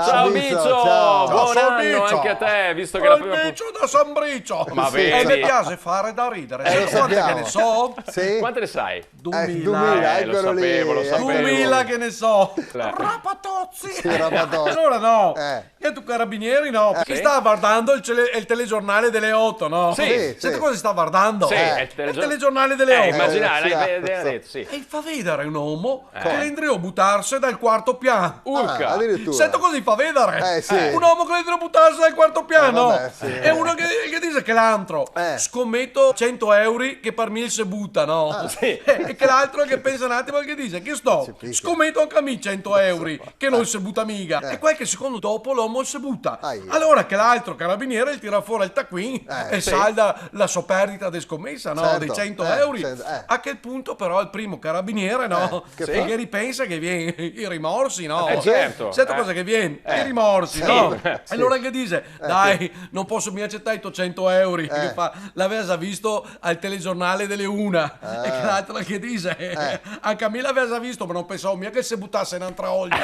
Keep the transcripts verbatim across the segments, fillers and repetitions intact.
Ciao, Bicio, ciao. Buon anno anche a te, visto che la prima pu- Bicio da San Bricio. Ma vedi. E mi piace fare da ridere. Eh, lo sappiamo. Sai quante che ne so? Sì. Quante ne sai? Eh, duemila. Eh, lo sapevo, lo sapevo. Duemila che ne so. Rapatozzi. Sì, rapatozzi. Allora no. Eh. Che tu carabinieri, no? Eh. Che sta guardando il cele-, il telegiornale delle otto, no? Sì. Sì, sì. Senti cosa sta guardando? Sì, eh, il telegior-, il telegiornale delle otto. Eh, immaginare, sì, l'hai, l'hai detto, sì. E fa vedere un uomo che l'è indrio butarse dal quarto piano. Urca. Ah, addirittura. Senti cosa fa vedere? Eh, sì. Un uomo che l'è indrio butarse dal quarto piano. Eh, vabbè, sì. E uno che, che dice che l'altro, eh, scommetto cento euro che par mi se buta, no? Ah. Sì. E che l'altro che pensa un attimo e che dice, che sto, scommetto anche a mi cento euro che no se buta miga. Eh. E qualche secondo dopo l'uomo se buta. Aia. Allora che l'altro carabiniere el tira fora el tacuin e salda la so perdita de scomesa, no? Certo. De cento euro. Eh, cento, eh. A quel punto però el primo carabiniere, no? Eh, che fa? Che ripensa che vien i rimorsi, no? Eh, certo. Senti cosa che vien? Eh. I rimorsi, no? Sì. Allora che dice, dai, no poso mia acetare i to cento euro. Eh. Che fa, l'aveva già visto al telegiornale delle una. Ah. E che l'altro che dice, eh, anche a mi l'aveva già visto, ma no pensavo mia che se butase n'altra volta.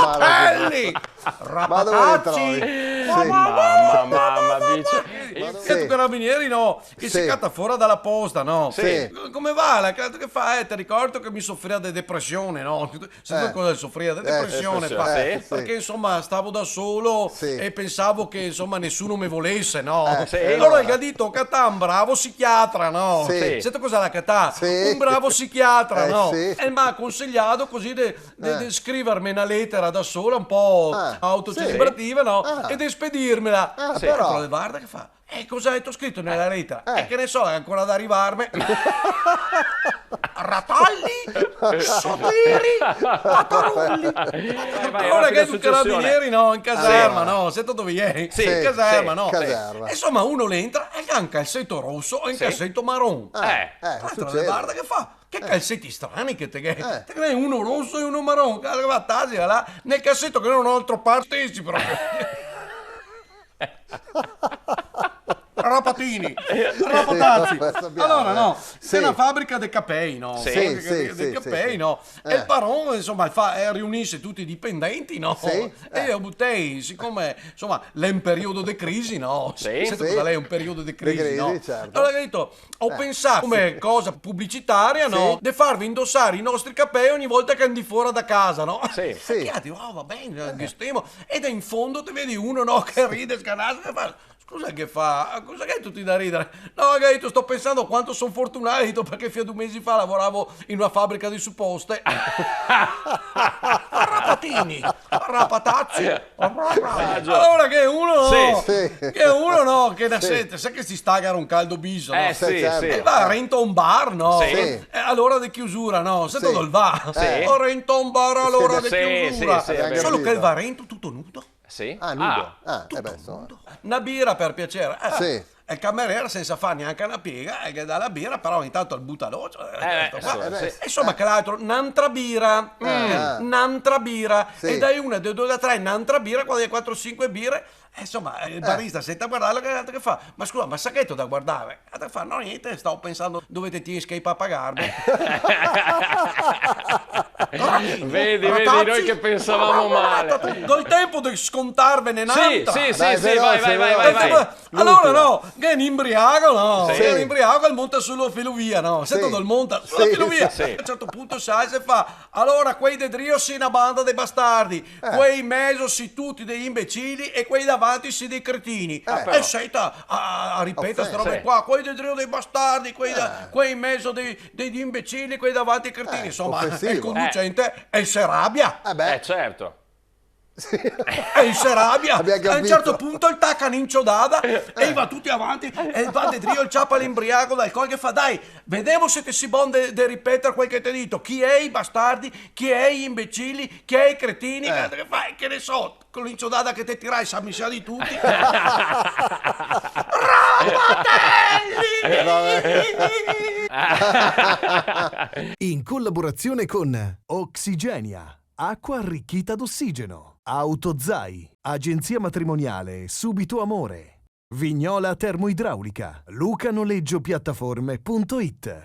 Rapatelli! Ma dove li trovi? Rapatazzi! Sì. Mamma, mamma, dice. Sì. Che tu carabinieri, no? Che se cata fora dalla posta, no? Sì. Come va? La, che fa? Eh, te ricordi che mi sofria de depresione, no? Senti cosa sofria de depresione, sì, fa? Eh, sì. Perché, insoma, stavo da solo e pensavo che, insoma, nessuno me volesse, no? Eh, sì. E alora el ga dito, catà un bravo psichiatra, no? Sì. Senti cosa l'ha catà? Sì. Un bravo psichiatra, no? Eh, sì. E el m'ha consigliato così de, de, de scriverme na letera da sola, un po' autocelebrativa, no? Ah. E de spedirmela. Ah, però. Però, guarda che fa. Eh, cosa gheto scrito nela letera? Eh. Eh, che ne so, xe ancora da rivarme. Ratalli, sotiri, patarulli. Eh, vai avanti, la successione. Alora che xe un carabinieri, no? In caserma, no? Senti dove xe? Sì, in caserma, no? Caserma. Insoma, uno l'entra e el ga un calseto roso e un calseto maron. Eh, eh, succede. Guarda che fa. Che calseti strani che te ghè. Eh. Te ghè uno roso e uno maron. Che va, tasi, là, nel calseto che no go trovato, stesi proprio. Rapatini, rapatazzi. Sì, lo sappiamo, eh. Alora, no, xe na fabrica de capei, no? Sì, sì, sì. Fabrica de, de capei, no? Eh. E el paron, insoma, el fa, eh, riunise tuti i dipendenti, no? Sì. E i ga butà, sicome, insoma, l'è un periodo de crisi, no? Sì. Senti cosa l'è un periodo de crisi, no? De crisi, certo. Alora el ga dito, Go pensà come cosa publicitaria, no? Sì. De farve indosare i nostri capei ogni volta che andì fora da casa, no? Sì. Sì. E i altri, "Oh, va ben, eh, ghe stemo." E da in fondo te vedi uno, no, che ride, scanasa, che fa, "Scusa, che fa? Cosa che gheto tuti da ridere?" "No," el ga dito, "sto pensando quanto son fortunà," el ga dito, "perché fin a do mesi fa lavoravo in una fabrica de suposte." Rapatini, rapatazzi. Rapaggio. Alora che uno, sì, sì, che uno, no, che na sete, sa che sti stagaro un caldo biso, no? Eh, sì, sì. E va rento a un bar, no? Sì. Eh, a l'ora de chiusura, no? Senti dove va? Sì. Va rento a un bar a l'ora de chiusura. Sì, sì, sì, sì, sì. Solo che el va rento tuto nudo. Sì? Ah, nudo. Ah, eh beh, insoma. Tuto nudo. Na bira, par piaser. Eh. Sì. E el camarere, sensa far gnanca na piega, el ghe dà la bira, però intanto el buta l'ocio, eh, eh, sto qua. Eh, beh, sì. Insoma, che l'altro, n'antra bira, mm, n'antra bira, sì, e dai una, due, due, da tre, n'antra bira, quando xe quatro, sinque bire, eh, insoma, eh, el barista se senta a guardarlo, che l'altro che fa, "Ma scusa, ma sa che gheto da guardare?" E el fa, "No, gnente, stavo pensando dove te tiensi che i papagarbe." Vedi, vedi, noi che pensavamo male. Go el tempo de scontarvene n'antra? Sì, sì, sì, sì, vai, vai, vai, vai, vai. Alora, no, che xe un imbriago, no? Sì. Che xe un imbriago, el monta su la felovia, no? Senti dove el monta? Su la felovia. Sì, sì. A un certo punto se alza e fa, "Alora, quei de drio sì na banda de bastardi, quei in mezo sì tuti dei imbecili e quei davanti sì dei cretini." Eh. E el senta a, a, a ripetere ste robe qua, "Quei de drio dei bastardi, quei da, quei in mezo dei, dei imbecili, quei davanti cretini." Eh, insoma, ofensivo. El conducente, eh, el se rabia. Eh beh. Eh, certo. Sì. E el se rabia. Abbiamo capito. A un certo punto el taca un'inciodada e i va tuti avanti e el va de drio, el ciapa l'imbriago dal col, che fa, "Dai, vedemo se te si bon de, de ripetere quel che te go dito. Chi xe i bastardi? Chi xe i imbecili? Chi xe i cretini?" Eh. Che fa, "Che ne so, co l'inciodada che te tirai, sa misià de tuti." Rapatelli! In collaborazione con Oxygenia. Acqua arricchita d'ossigeno. Autozai. Agenzia matrimoniale Subito Amore. Vignola Termoidraulica. Luca Noleggio Piattaforme punto it.